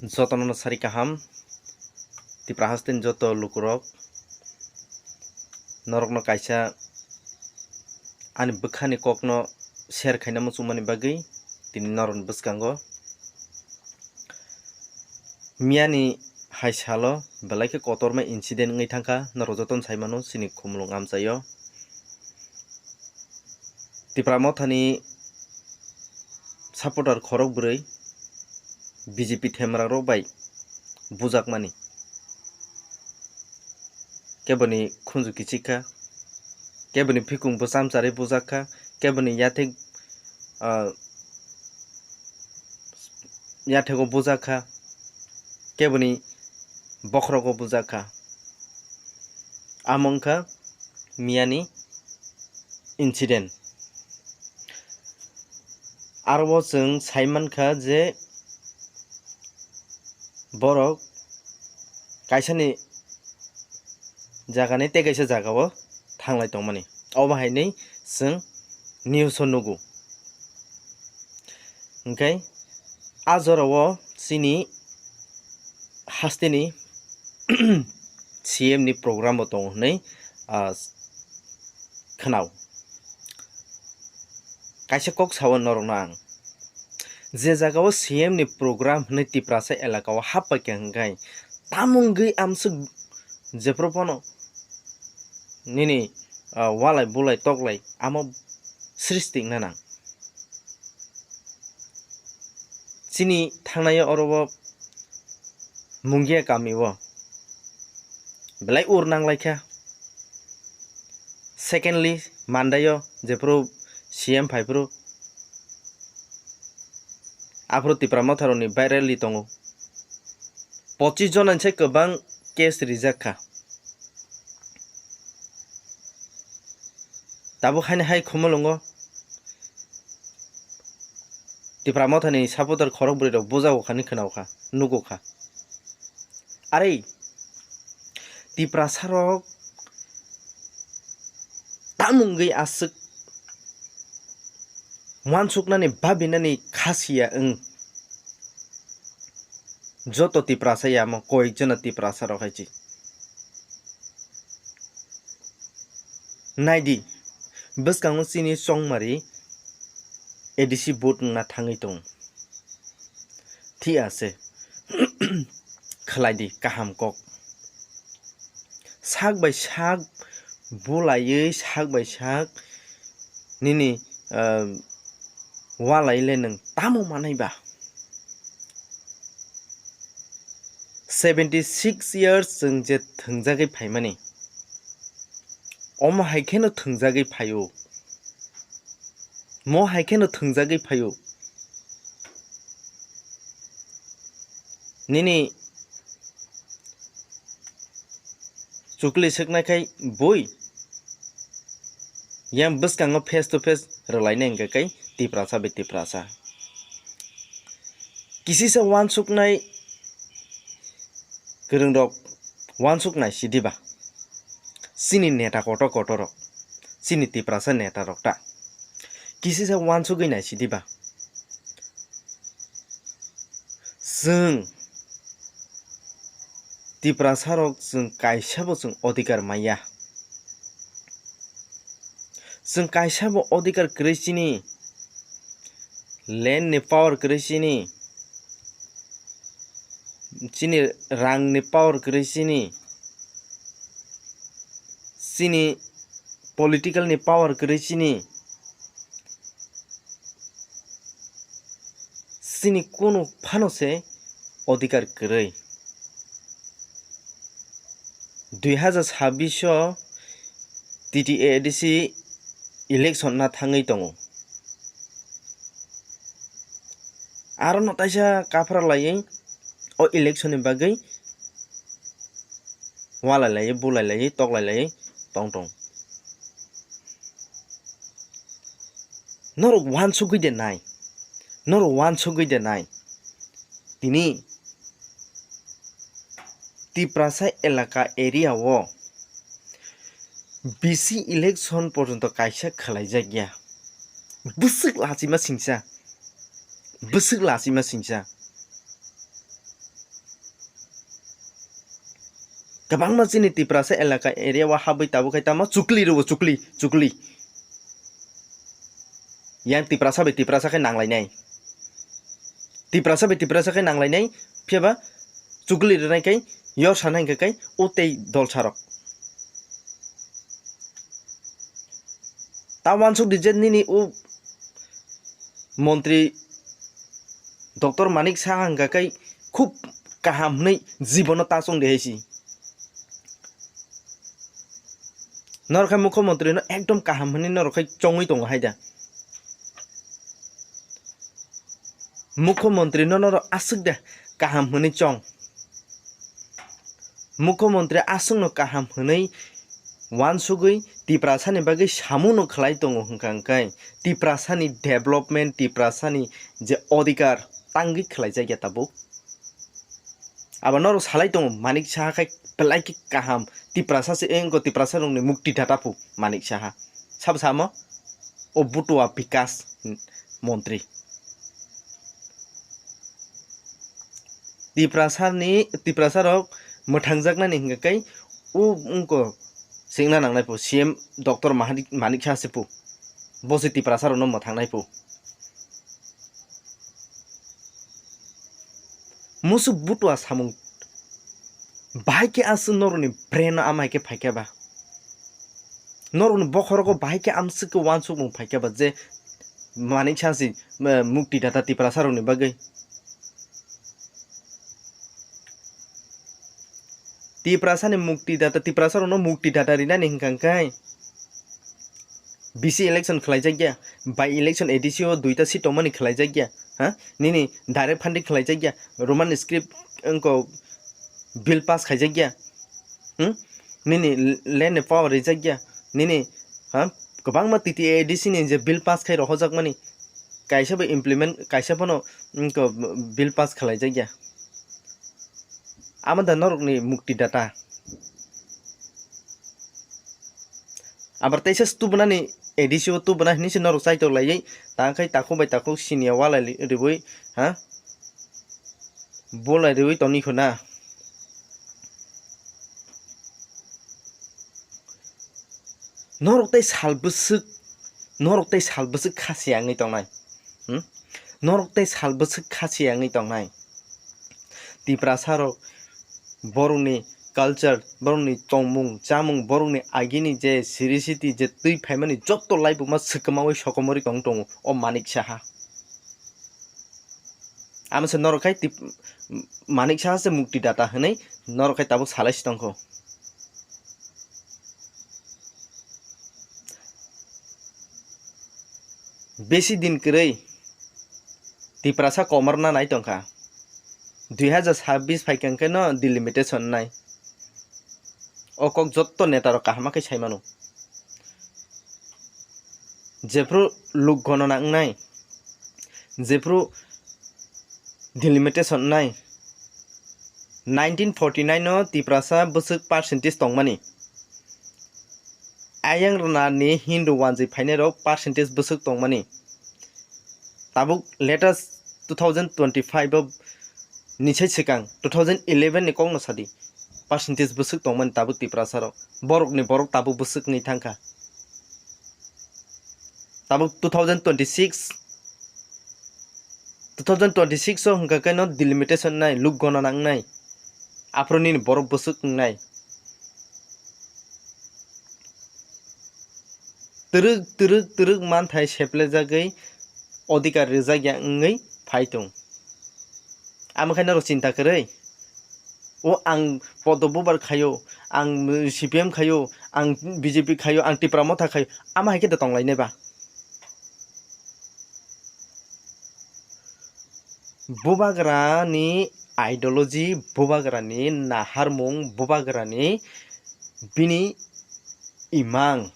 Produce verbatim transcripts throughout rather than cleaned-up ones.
Jotono sari kaham, Tipra hasteni joto lukurok, norokno kaisa ani bwkhani kokno share khaina muchungmani bagwi tini norokni bwskango. Miyani hai salo belai khe kotorma incident wngwi thangkha, norok jotono sai mano chini khumulwng amchaio. Tipra Mothani supporter khorok bwrwi B J P themrakrok bai bujakmani. Keboni khunju kichik kha, keboni phikung bwchamcharwi bujak kha, keboni yathek, ah, yathego bujak kha, keboni bokhorogo bujak kha. Amo wngkha miyani incident. Aro o chwng sai mankha je borok kaisani jagani tei kaisa jagao thanglai tongmani. Obo hainwi chwng news o nugo. Hwnkhe a jorao chini hasteni C M ni program bo tongo hwnwi, ah, khwnao. Kaisa kok sao norokno ang, je jagao C M ni program hwnwi Tiprasa elakao happaikha hwnkhe, tamo wngwi amswk jephru phano nini, ah, walai bulai toklai amo srishti wngna nang. Chini thangnai oro o Mungia kami o belai ur nanglaikha. Secondly, Mandai o jephru C M phaiphru aphuru Tipra Motharokni viral rally tongo. Pochis jona ni sai kwbang case rijak kha. Tabuk haini hai Khumulwngo Tipra Mothani supporter khorok bwrwi rok bujago kha hinwi khwnao kha, nugo kha. Arei, Tiprasa rok tamungwi aswk uansuknani babinani khasiya wng. Joto Tiprasa ya omo koyek jona Tiprasa rok hai se. Naidi, bwskango chini chongmari A D C vote wngna thangwi tongo. Thik ase, khlai di kaham kok. Sak bai sak bulaiwi, sak bai sak nini, ah, walai le nwng tamo manai ba? Seventy six years chwng je thwngjagwi phaimani, omo hai kheno thwngjagwi phaio, mo hai kheno thwngjagwi phaio. Nini chukli swknai khai bui, yang bwskango face to face rwlainai hwnkhe kai Tiprasa bai Tiprasa. Kisisa uansuknai kwrwngrok uansuk nai si diba? Chini neta kotor kotor rok, chini Tiprasa neta rok ta kisisa uansugwi nai si diba? Chwng Tiprasa rok chwng kaisa bo chwng odhikar maya. Chwng kaisa bo odhikar kwrwi chini, land ni power kwrwi chini, chini rang ni power kwrwi chini, chini political ni power kwrwi chini. Chini kunu phano se odhikar kwrwi. Dui hazar sabbish o T T A D C election na thangwi tongo. Aro no taisa kaphra laiwi o election ni bagwi walai laiwi, bulai laiwi, toklai laiwi tong tong. Norok uansugwi de nai, norok uansugwi de nai. Tini Tiprasa elaka area o B C election porjonto kaisa khwlaijak ya. Bwswk lachima singsa, bwswk lachima singsa. Kwbangma chini Tiprasa elaka area o habwi tabuk khai tamo chukli rwo, chukli, chukli. Yang Tiprasa bai Tiprasa khe nanglainai. Tiprasa bai Tiprasa khe nanglainai, phiyaba chukli rwnai khai yor sana hingkha khai o tei dolsarok. Ta wansuk di je nini o montri Doctor Manik Saha hingkha khai khub kaham hwnwi jibono ta chong di hai si. Norok khai mukhyamantri no ekdom kaham hwnwi norok khai chongwi tongo hai da. Mukhyamantri no norok aswk da kaham hwnwi chong. Mukhyamantri aswkno kaham hwnwi wansugwi Tiprasani bagwi samungno khlai tongo hwnkha hwnkhe Tiprasani development, Tiprasani je odhikar tangwi khlaijakya tabuk. Abo norok salai tongo, Manik Saha khai belai khe kaham Tiprasa se, engko Tiprasa rokni mukti data pu Manik Saha. Sabo samo o butua bikas montri. Tiprasani, Tiprasa rok mwthangjaknani hingkha khe o wngko singna nangnai pu C M Doctor Mahanik, Manik Saha se pu. Bo se Tiprasa rokno mwthangnai pu. Musuk butua samung bahai khe aswk norokni brain o ama hai khe phaikha ba. Norokni bokhorogo bahai khe amswk khe wansukmung phaikha ba je Manik Saha se, eh, mukti data Tiprasa rokni bagwi. Tiprasani mukti data, Tiprasa rokno mukti data rinani hingkha hingkhe V C election khlaijakya, by election A D C o duita seat tongmani khlaijakya, ha? Nini direct funding khlaijakya, Roman script wngko bill pass khaijakya, hmm? Nini land ni power rijakya, nini, ha? Kwbangma T T A D C ni je bill pass khai rohojakmani, kaisa bai implement, kaisa phano wngko bill pass khlaijakya. Amo da norokni mukti data. Abar teisa tubunani A D C o tubuna hinwi se norok chaitok laiwi, tang khai takhuk bai takhuk siniya walai riwi, ha? Bolai riwi toni khuna. Norok tei sal bwswk, norok tei sal bwswk kha se wngwi tongnai. Hmm? Norok tei sal bwswk kha se wngwi tongnai. Tiprasa rok borokni culture, borokni tongmung, chamung, borokni agini je siri siti je twi phaimani jotto laibuma swkamaui sokomori tong tongo o Manik Saha. Amo se norok khai tip-, Manik Saha se mukti data hwnwi norok khai tabuk salai si tongkho. Besi din kwrwi Tiprasa komorna nai tongkha. Dui hazar sabbish phaikha hwnkhe no delimitation nai. O kok jotto neta rok kaham khe sai mano. Jephru luk gonona wngnai, jephru delimitation wngnai, nineteen forty nine o Tiprasa bwswk percentage tongmani, ayang rwnani Hindu wanjwi phainairok percentage bwswk tongmani, tabuk latest two thousand twenty five o ni sai swkang two thousand eleven ni kokno sadi, percentage bwswk tongmani tabuk Tiprasa rok, borokni borok tabuk bwswk wngwi thangkha. Tabuk two thousand twenty six, two thousand twenty six o hwnkha khe no delimitation nai, luk gonona wngnai, aphuru nini borok bwswk wngnai. Twrwk, twrwk, twrwk manthai seplejagwi odhikar rwjakya wngwi phai tong. Amo khe norok chinta kwrwi. O ang Podo bubar khaio, ang C P M khaio, ang B J P khaio, ang Tipra Motha khaio, ama hai khe da tonglainai ba? Bubagrani ideology, bubagrani naharmung, bubagrani bini imang.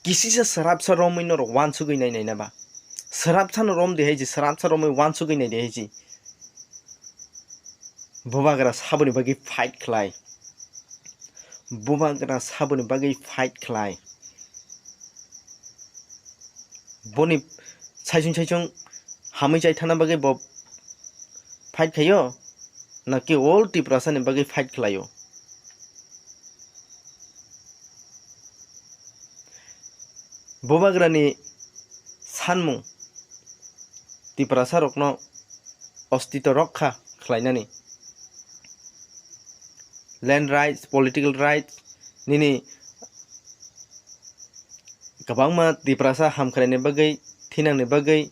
Kisisa srapsa romwi norok wansugwi nai naina ba? Srapsano rom de hai ji, srapsa romwi wansugwi nai de hai ji. Bubagra saboni bagwi fight khlai. Bubagra saboni bagwi fight khlai. Boni saichung saichung hamwi chai thana bagwi bo fight khaio. Naki all Tiprasani bagwi fight khlaio. Bubagrani sanmung Tiprasarokno ostito rokha khlainani, land rights, political rights, nini kwbangma Tiprasa hamkraini bagwi, thinangni bagwi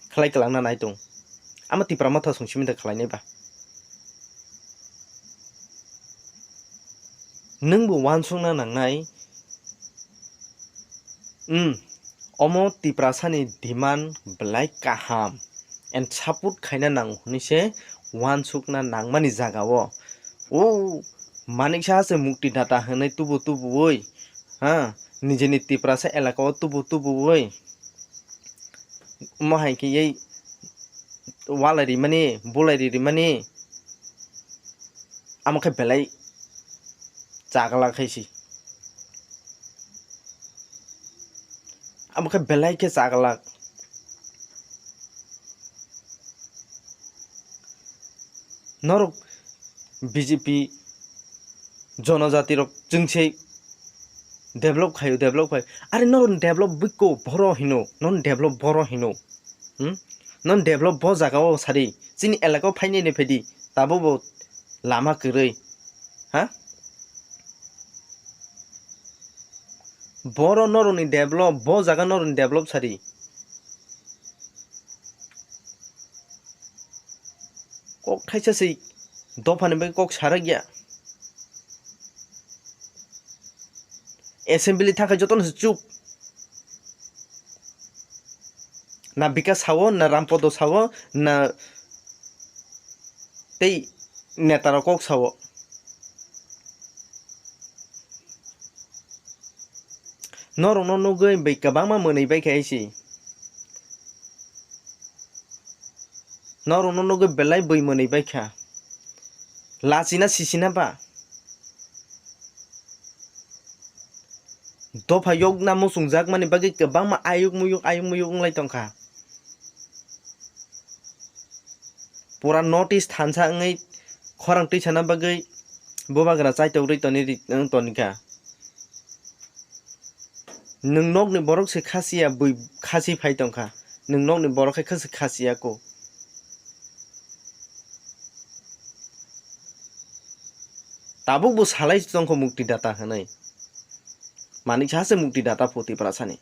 khlai kwlangna nai tong. Ama Tipra Motha song simi da khlainai ba? Nwng bo uansukna nangnai. Hmm, omo Tiprasani demand belai kaham and support khaina nango hwnwi se uansukna nangmani jagao. O maniksa se mukti data hwnwi tubu tubuwi, ha, nijini Tiprasa elaka o tubu tubuwi, omo hai khe ei walai rimani, bulai ri rimani, amo khe belai chagla khai si. Amo khe belai khe chagla. Norok B J P jonojati rok chwngse develop khaio, develop khaio. Are norok develop bwkho boro hino, non develop boro hino. Hmm? Non develop bo jaga o sari, chini elaka o phainai ni phaidi, tabuk bo lama kwrwi. Ha? Boro norokni develop, bo jaga norokni develop sari. Kok thaisa se dophani bagwi kok sarakya. Assembly thakai jotono se chup. Na Bikas sao, na Rampodo sao, na tei netarok kok sao. Norokno nugwi bai kwbangma mwnwi bai kha isi. Norokno nugwi belai bui mwnwi bai kha. Lachina sisina ba. Dopha yokna muchungjakmani bagwi kwbangma ayuk muyuk, ayuk muyuk wnglai tongkha. Pura North East thansa wngwi khorang twisana bagwi bubagra chaitok rwi toni ri-, wng tonikha. Nwng nokni borok se khasiya bui khasi phai tongkha. Nwng nokni borok khe khasi khasiya ko. Tabuk bo salai tongkho mukti data hwnwi. Manik saha se mukti data pho Tiprasani.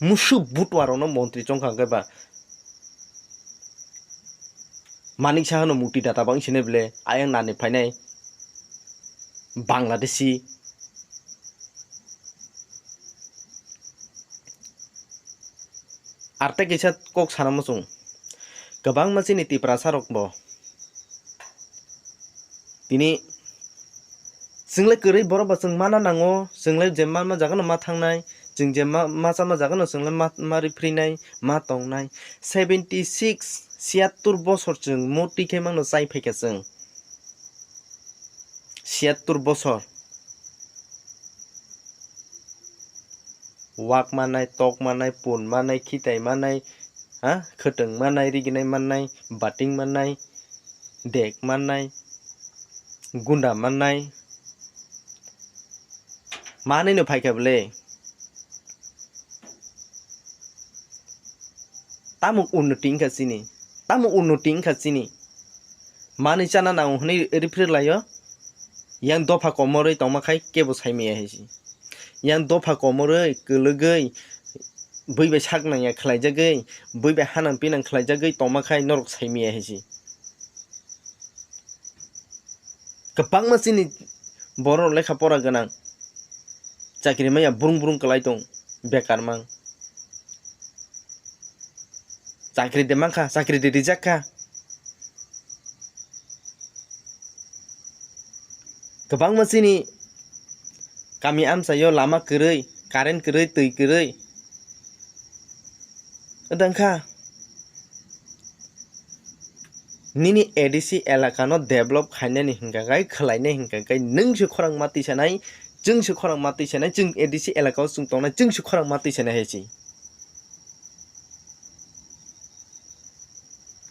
Musuk butwa rokno montri chongkha hwnkhe ba Manik Saha no mukti data bang sini bele ayang nani phainai Bangladeshi. Ar tei kisa kok sana muchung, kwbangma chini Tiprasa rok bo tini chwng le kwrwi borok bo chwng mana nango, chwng le je ma, ma jaga no ma thangnai, chwng je ma, ma cha ma jaga no chwng le ma, ma riphrwi nai, ma tongnai. Seventy six, siyattor bosor chwng moti khe mano chai phaikha chwng. Siyattor bosor. Wak manai, tok manai, pun manai, khitai manai, ha, khwtwng manai, riginai manai, bating manai, dek manai, gunda manai. Manwi no phaikha bwle. Tamo unnoti wngkha chini? Tamo unnoti wngkha chini? Manwi chana nango hwnwi riphrwi laio. Yang dopha komorwi tongma khai kebo saimaya hai si. Yang dopha komorwi, kwlwgwi, bui bai sak nangya khlaijagwi, bui bai hanang pinang khlaijagwi tongma khai norok saimaya hai si. Kwbangma chini borok lekha pora gwnang, chakri maya brung brung kwlai tong, bekar mang. Chakri de mankha, chakri de rijak kha. Kwbangma chini kami amchaio lama kwrwi, current kwrwi, twi kwrwi. Wngkha nini A D C elaka no develop khainani hinkha khe, khwlainai hinkha khe, nwng se khorang ma twisanai, chwng se khorang ma twisanai, chwng A D C elaka o chwng tongnai, chwng se khorang ma twisanai hai se.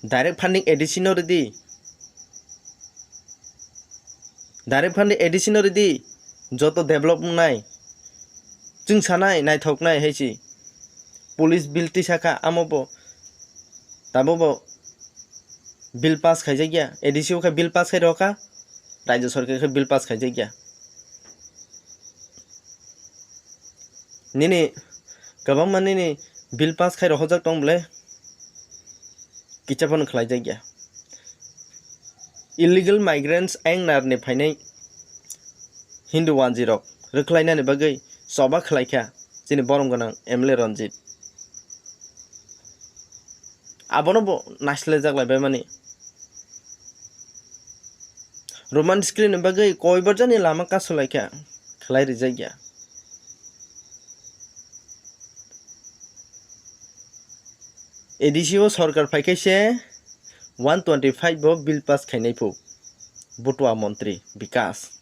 Direct funding A D C no ridi. Direct funding A D C no ridi. Joto develop wngnai. Chwng sanai, naithoknai hai si. Police bill tisa kha, amo bo. Tabo bo bill pass khaijak ya. A D C o khe bill pass khai rw kha. Rajya Sarkar khe bill pass khaijak ya. Nini kwbangma nini bill pass khai rohorjak tong bole, kicha phano khlaijak ya. Illegal migrants ayang narni phainai Hindu wanjwi rok rwkhlainani bagwi choba khlaikha chini borom gwnang M L A Ranjit. Abono bo naislerjak lai baimani. Roman script ni bagwi koibarjani lama kasulaikha, khlai rijak ya. A D C o sorkar phaikhai se one twenty five bo bill pass khainai phu, Botua montri Bikas.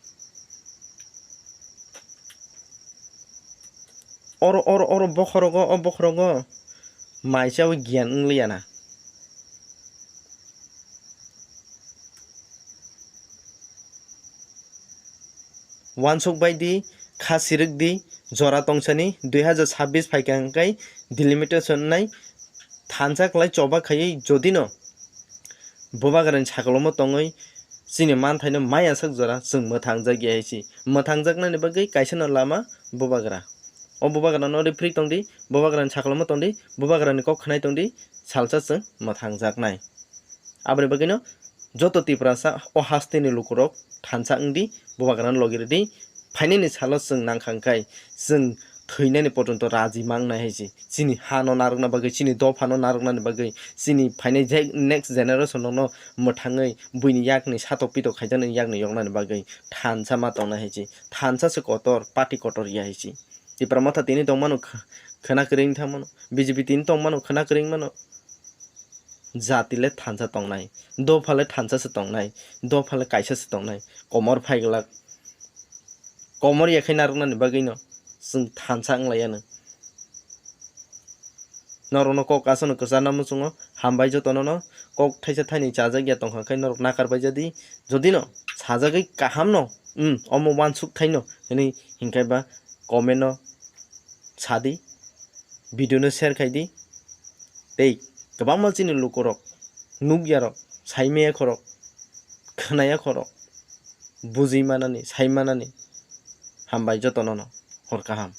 Oro, oro, oro bokhorogo, o bokhorogo mai chawi giyan wng liya na. Wansuk bai di, kha sirwk di, jora tongsani dui hazar sabbish phaikha hwnkhe delimitation nai thansa kwlai choba khaiwi jodino Bubagrani sakolomo tongwi chini manthaino maya sak jora chwng mwthangjak ya hai si. Mwthangjaknani bagwi kaisano lama Bubagra. O Bubagrano refri tongdi, Bubagrani sakolomo tongdi, Bubagrani kok khnai tongdi, salsa chwng mwthangjaknai. Aboni bagwino joto Tiprasa o hasteni lukurok thansa wngdi, Bubagrano logi rwdi, phainani salo chwng nangkha hwnkhe chwng thwinani pojonto raji mangnai hai se. Chini hano narwkna bagwi, chini dophano narwknani bagwi, chini phainai je next generation rokno mwthangwi buini yakni satok pitok khaijaknai yakni yoknani bagwi thansa ma tongnai hai se. Thansa se kotor, party kotor ya hai se. Tipra Motha tini tongmano kh-, khwna kwrwi wng thangmano, B J P tini tongmano khwna kwrwi wngmano. Jati le thansa tongnai, dopha le thansa se tongnai, dopha le kaisa se tongnai, komor phaiglak. Komor ya khai narwknani bagwino chwng thansa wng lai ya nw. Norokno kok aswkno kwcharna muchungo, hambai jotono no kok thaisa thainwi chajak ya tongkha khe norok nakar bai jadi, jodino sajagwi kaham no, um, omo wansuk thaino hwnwi hinkhe ba comment no sadi, video no share khai di, tei kwbangma chini lukurok, nukya rok, saimaya khorok, khwnaya khorok, bujui manani, sai manani, hambai jotono no, hor kaham.